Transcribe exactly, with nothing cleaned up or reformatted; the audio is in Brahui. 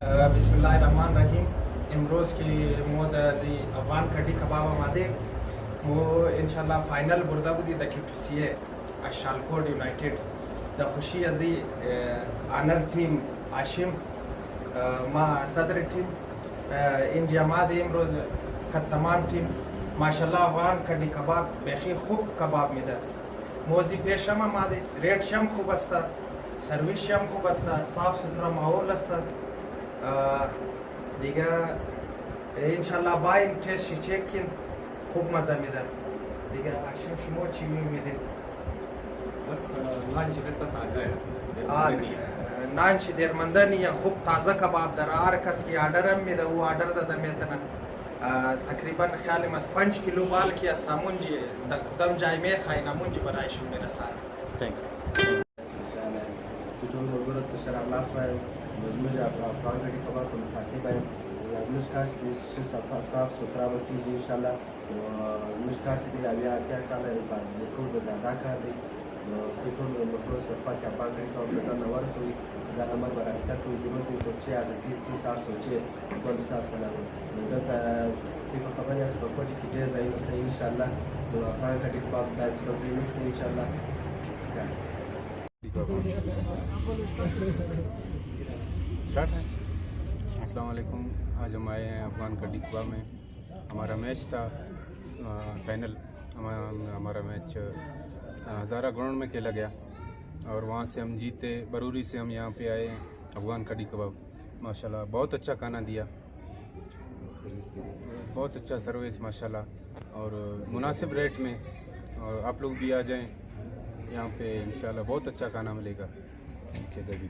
بسم اللہ الرحمن الرحیم۔ امروز کہ مود زی افغان کڑی کباب آمادے، مو انشاءاللہ فائنل بردہ بدی دا کیو ٹو سی اے شالکوٹ یونائیٹڈ دا خوشی ازی، آنر ٹیم ہاشم، آ، ما صدر ٹیم، آ، انجی آمادے امروز کا تمام ٹیم۔ ماشاءاللہ افغان کڑی کباب بیخی خوب کباب میدہ۔ موزی پیش ہم آمادے، ریٹ شم خوب استا، سروس شم خوب استا، صاف ستھرا ماحول استا۔ آ، دیگہ انشاءاللہ بائن ٹیسٹ چیک کن خوب مزہ میدہ۔ دیگہ ہاشم شمو چی میدن؟ بس، آ، نان چی بس تازہ ہے۔ آ، نان چی دیر مندہ نی آ، خوب تازہ کباب در۔ ہر کس کہ آرڈر ہم میدہ، او آرڈر دا دمے تنا۔ آ، تقریباً خیال مس پنچ کلو بال کہ استا مونجی، دا کدم جائے میخ آئینا مونجی برائے شمے رسانے۔ تھینک یو۔ اسہ ٹول ملگرہ تو شراب لاس وائے، مجموعہ افغان کڑی کباب سے مخاطب آئے۔ مشکار سے صاف، صاف ستھرا بکی جی انشاءاللہ۔ تو مشکار سے بھی اویا آتیا کال ہے، بالکل دادا کار دی۔ تو اسہ ٹول ملگرہ سے پاس افغان کڑی کباب پسند نور سوئی۔ دا نمبر پر رابطہ کوئی ضرورت نہیں سوچے، اگر تیس تیس آٹھ سوچے۔ بندوبست اس کنا۔ دلته تی په خبرې اس په کوټه کې ډېر ځایونه شته، انشاءالله. نو افغان کباب داسې بل ځای نشته، انشاءالله. اسٹارٹ ہے۔ السلام علیکم، آج ہم آئے ہیں افغان کڑی کباب میں۔ ہمارا میچ تھا، آ، فائنل۔ ہمارا، ہمارا میچ، آ، ہزارہ گراؤنڈ میں کھیلا گیا اور وہاں سے ہم جیتے۔ بروری سے ہم یہاں پہ آئے ہیں۔ افغان کڑی کباب ماشاءاللہ بہت اچھا کھانا دیا، بہت اچھا سروس ماشاءاللہ، اور مناسب ریٹ میں۔ اور آپ لوگ بھی آ جائیں یہاں پہ، انشاءاللہ بہت اچھا کھانا ملے گا۔ ٹھیک ہے جی۔